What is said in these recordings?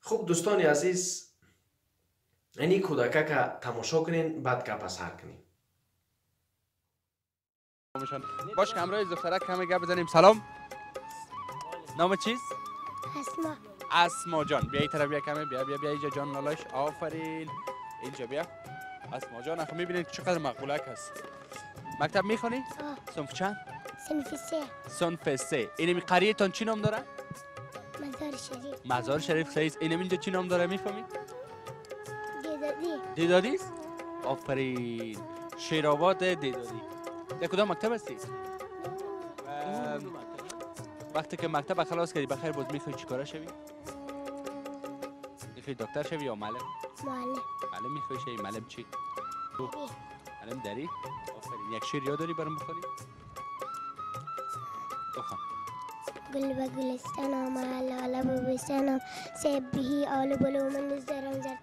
Хуб, дӯстони азиз, ини кӯдакака тамошо кунен, баъд гапа сар кунем. باش که همراه دخترک کمی گپ بزنیم. سلام، نام چیز؟ اسما. اسما جان، بیا این طرف، بیا کمی، بیا بیا بیا اینجا جان لالاش. آفرین، اینجا بیا اسما جان. خب میبینید چقدر مقبولک هست. مکتب میخوانی؟ صنف چند؟ صنف 3. صنف 3. اینمی قریه تان چی نام داره؟ مزار شریف. مزار شریف، صحیح. اینم اینجا چی نام داره میفهمی؟ دیدادی. دیدادی است؟ آفرین، شیرآباد دیدادی. در کدام مکتب هستی؟ وقتی که مکتب خلاص کردی بخیر باز میخوای چیکاره شوی؟ میخوای دکتر شوی یا معلم؟ معلم. معلم میخوای شوی؟ معلم چی؟ معلم دری؟ آفرین. یک شعر یاد داری برام بخوانی؟ بخوان. گل به گلستانم، لاله ببستانم، سبهی آلو بلو من زرم زرد،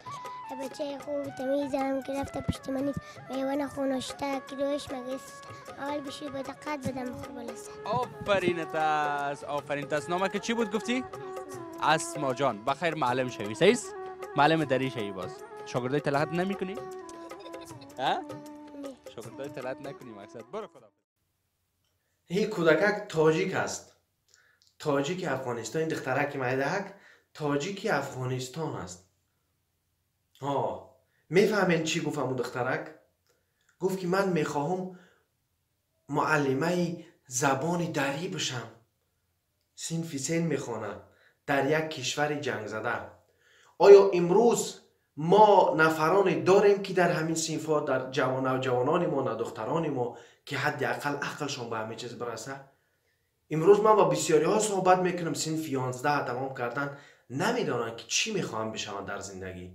بچه خوب تمیزم که رفته پشت منیز، میوان خونشته که دوش مگس، اول بشی با دقت بدم بخور بلسه. آفرین تاس، آفرین تاس. نامه که چی بود گفتی؟ اسما جان، بخیر معلم شوی، صحیح؟ معلم دری شوی. باز شاگردای تلحت نمی‌کنی؟ ها؟ شاگردای تلحت نکنی مقصد. برو خدا. این کودکک تاجیک است. تاجیک افغانستان. این دخترک میدهک تاجیک افغانستان است. ها، میفهمین چی گفت امو دخترک؟ گفت که من میخواهم معلمه زبان دری بشم. صنف 3 میخوانه در یک کشور جنگ زده. آیا امروز ما نفران داریم که در همین صنف‌ها در جوانان ما، نه دختران ما، که حداقل عقلشان به همه چیز برسه؟ امروز من با بسیاری ها صحبت میکنم، صنف 11 تمام کردن، نمیدانن که چی میخواهم بشوند در زندگی.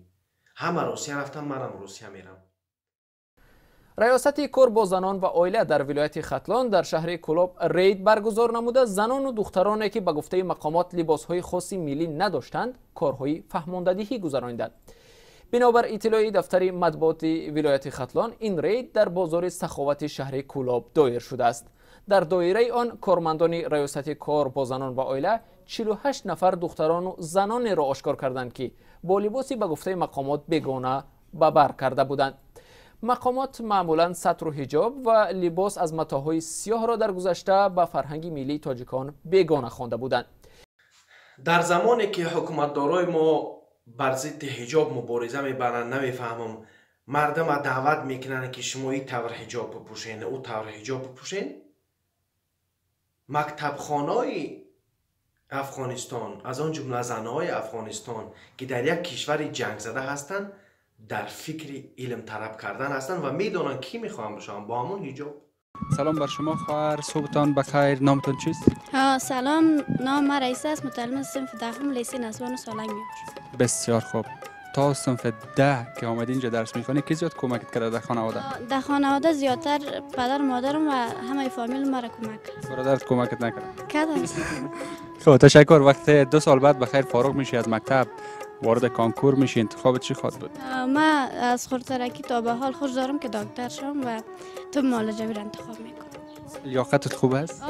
همه روسیه رفتم، منم روسیه میرم. Раёсати кор бо занон ва оила дар вилояти Хатлон дар шаҳри Кӯлоб рейд баргузор намуда, занону духтароне ки ба гуфтаи мақомот либосҳои хоси миллӣ надоштанд, корҳои фаҳмондадиҳӣ гузарониданд. Бинобар иттилои дафтари матбуоти вилояти Хатлон, ин рейд дар бозори саховати шаҳри Кӯлоб доир шудааст. Дар доираи он кормандони раёсати кор бо занон ва оила 48 нафар духтарону занонеро ошкор карданд, ки бо либоси ба гуфтаи мақомот бегона ба бар карда буданд. Мақомот маъмулан сатру ҳиҷоб ва либос аз матоъҳои сиёҳро дар гузашта ба фарҳанги миллии тоҷикон бегона хонда буданд. Дар замоне ки ҳукуматдорои мо бар зидди ҳиҷоб мубориза мебаранд, намефаҳмам, мардума даъват мекунанд, ки шумо ин тавр ҳиҷоб бипӯшен, ӯ тавр ҳиҷоб бипӯшен. Мактабхонаи Афғонистон, аз он ҷумла занҳои Афғонистон, ки дар як кишвари ҷангзада ҳастанд, дар фикри илм талаб кардан ҳастанд ва медонанд кӣ мехоҳанд бошанд бо ҳамон ҳиҷоб. سلام بر شما خواهر، صبحتان بخیر، نامتون چیست؟ سلام، نام من رئیس است، متعلم صنف 10 لیسه نسوان سالنگ میباشم. بسیار خوب. تا صنف 10 که آمدی اینجا درس میخوانی، کی زیاد کمکت کرده در خانواده؟ در خانواده زیادتر پدر مادرم و همه فامیل مرا کمک کرد. برادرت کمکت نکرد؟ کرد. خب تشکر. وقت 2 سال بعد بخیر فارغ میشی از مکتب، وارد کانکور میشی، انتخاب چی خواهد بود؟ من از خردترکی تا به حال خوش دارم که دکتر شم و طب معالجوی را انتخاب میکنم. لیاقتت خوب است؟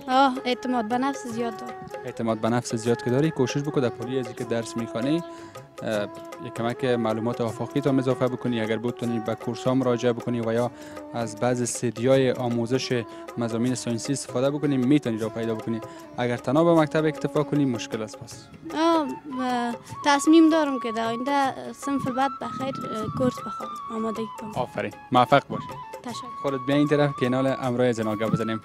آه، اعتماد به نفس زیاد دارم. اعتماد به نفس زیاد که داری، کوشش بکن در پولی از که درس میخوانی یک کمک معلومات آفاقی تا اضافه بکنی، اگر بتونی به کورس ها مراجعه بکنی و یا از بعض سیدیای آموزش مضامین science ی استفاده بکنی، میتونی را پیدا بکنی. اگر تنها به مکتب اکتفا کنی مشکل است. پس تصمیم دارم که در آینده صنف بعد بخیر کورس بخوانم، آمادگی کنم. آفرین، موفق باشی. تشکر. خودت بیا این طرف کنال امرای زنا گپ بزنیم.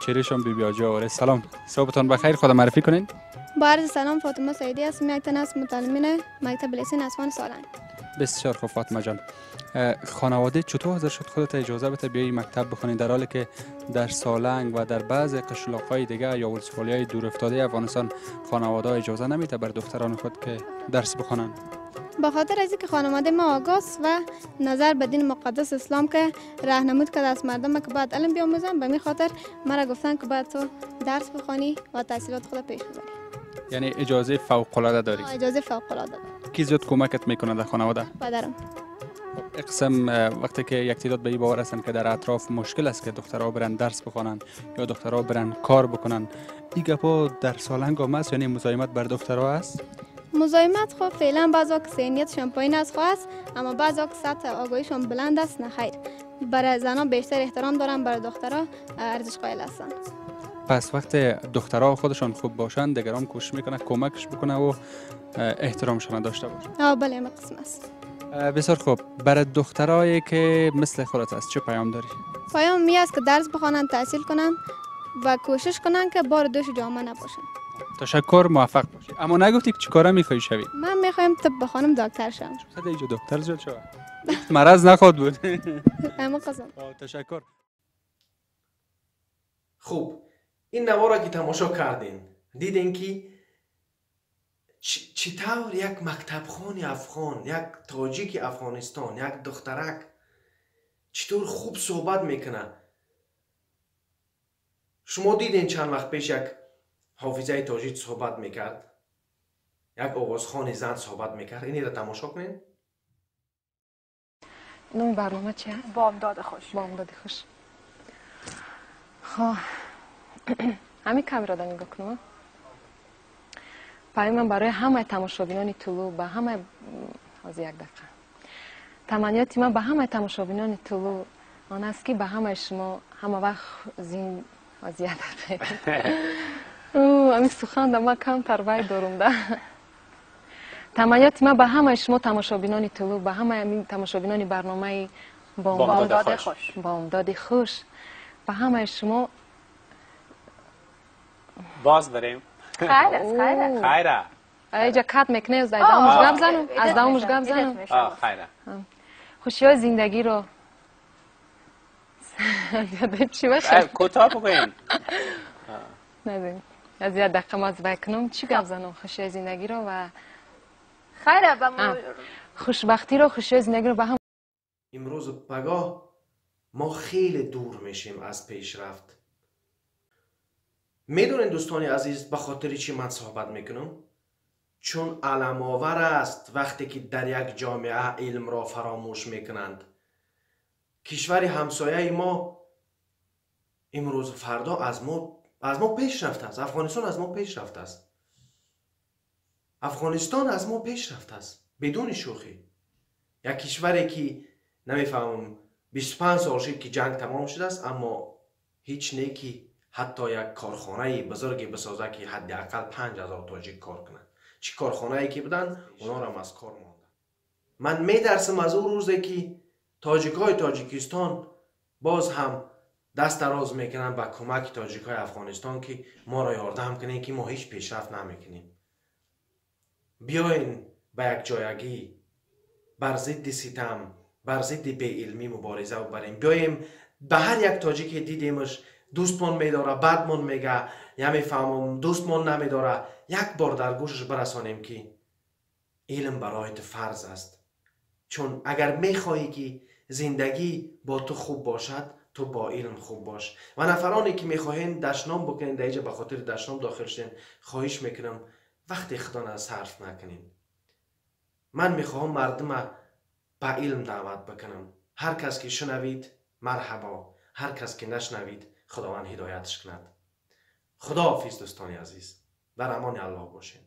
چهرهشون بی بی آجا. سلام، صبحتون بخیر، خدا معرفی کنین. با عرض سلام، فاطمه سعیدی هستم، یک تن از متعلمین مکتب لیسه نسوان سالنگ. بسیار خوب فاطمه جان، خانواده چطور حاضر شد خودت اجازه بده بیای مکتب بخونی، در حالی که در سالنگ و در بعض قشلاق‌های دیگه یا ولسوالی‌های دورافتاده افغانستان خانواده اجازه نمیده بر دختران خود که درس بخونن؟ به خاطر از اینکه خانواده ما آگاست و نظر به دین مقدس اسلام که راهنمود کرده از مردم که باید علم بیاموزن، به می خاطر مرا گفتن که باید تو درس بخوانی و تحصیلات خود پیش ببری. یعنی اجازه فوق العاده داری؟ اجازه فوق العاده دارم. کی زیاد کمکت میکنه در خانواده؟ پدرم. اقسم وقتی که یک تعداد به این باور هستن که در اطراف مشکل است که دخترها برن درس بخوانن یا دخترها برن کار بکنن، این گپا در سالنگ هم است؟ یعنی مزاحمت بر دخترها است؟ مزاحمت خب فعلا بعضا که ذهنیتشان پایین از خو است، اما بعضا که سطح آگاهیشان بلند است نه خیر. برای زنان بیشتر احترام دارن، برای دخترها ارزش قائل هستند. پس وقت دخترها خودشان خوب باشند دیگران کوشش میکنه کمکش بکنه و احترامشان داشته باشه. بله این قسم است. بسیار خوب. برای دخترایی که مثل خودت است چه پیام داری؟ پیام می است که درس بخوانند، تحصیل کنند و کوشش کنند که بار دوش جامعه نباشند. تشکر، موفق باشی. اما نگفتی که چیکاره میخوای شوی؟ من میخوایم طب بخوانم، دکتر شم. چرا اینجا دکتر زیاد شوی؟ مرض نخواد بود. اما قسم. تشکر. خوب این نوار را که تماشا کردین دیدین که چطور یک مکتبخوان افغان، یک تاجیک افغانستان، یک دخترک چطور خوب صحبت میکنه. شما دیدین چند وقت پیش یک حافظه تاجیک صحبت میکرد، یک آوازخوان زن صحبت میکرد. اینی را تماشا کنین. نام برنامه چی هست؟ بامداد خوش. بامداد خوش. خب همین کامرا را نگاه کنم. پیام من برای همه تماشابینان طلوع به همه از یک دقیقه. تمنیات من به همه تماشابینان طلوع آن است که به همه شما همه وقت زین از یک دقیقه. همین سخن ما کم تربیت دارم ده. تمنیات من به همه شما تماشابینان طلوع، به همه تماشابینان برنامه بامداد خوش، بامداد خوش، به همه شما باز بریم. خیر است، خیر. خیره. اینجا کات میکنه از دامش گپ زنم، از دامش گپ زنم. خیره. خوشیای زندگی رو یاد چی باشه؟ کوتاه بگوین. نه از یه دقیقه ما از کنم چی گپ زنم؟ خوشیای زندگی رو و خیره به خوشبختی رو، خوشیای زندگی رو به هم. امروز پگاه ما خیلی دور میشیم از پیشرفت. میدونین دوستان عزیز به خاطر چی من صحبت میکنم؟ چون علم‌آور است وقتی که در یک جامعه علم را فراموش میکنند. کشور همسایه ما امروز فردا از ما پیش رفته است. افغانستان از ما پیش رفته است. افغانستان از ما پیش رفته است بدون شوخی. یک کشوری که نمیفهمم 25 سال شد که جنگ تمام شده است، اما هیچ نیکی حتی یک کارخانه بزرگی بسازه که حداقل 5000 تاجیک کار کنند. چی کارخانه‌ای که بودن اونا را از کار ماندن. من میترسم از اون روزی که تاجیکای تاجیکستان باز هم دست دراز میکنن به کمک تاجیکای افغانستان که ما را یاردم کنین که ما هیچ پیشرفت نمیکنیم. بیاین به یک جایگی بر ضد ستم، بر ضد بی‌علمی مبارزه ببریم. بیایم به هر یک تاجیک دیدیمش دوستمان میداره، بدمان میگه، یا میفهمم دوستمان نمیداره، یک بار در گوشش برسانیم که علم برای تو فرض است. چون اگر میخواهی که زندگی با تو خوب باشد، تو با علم خوب باش. و نفرانی که میخواهین دشنام بکنین در اینجا به خاطر دشنام داخل شدین، خواهش میکنم وقتی خدا صرف نکنین. من میخواهم مردم به علم دعوت بکنم. هر کس که شنوید مرحبا، هر کس که نشنوید خداوند هدایتش کند. خدا حافظ دوستان عزیز، در امان الله باشین.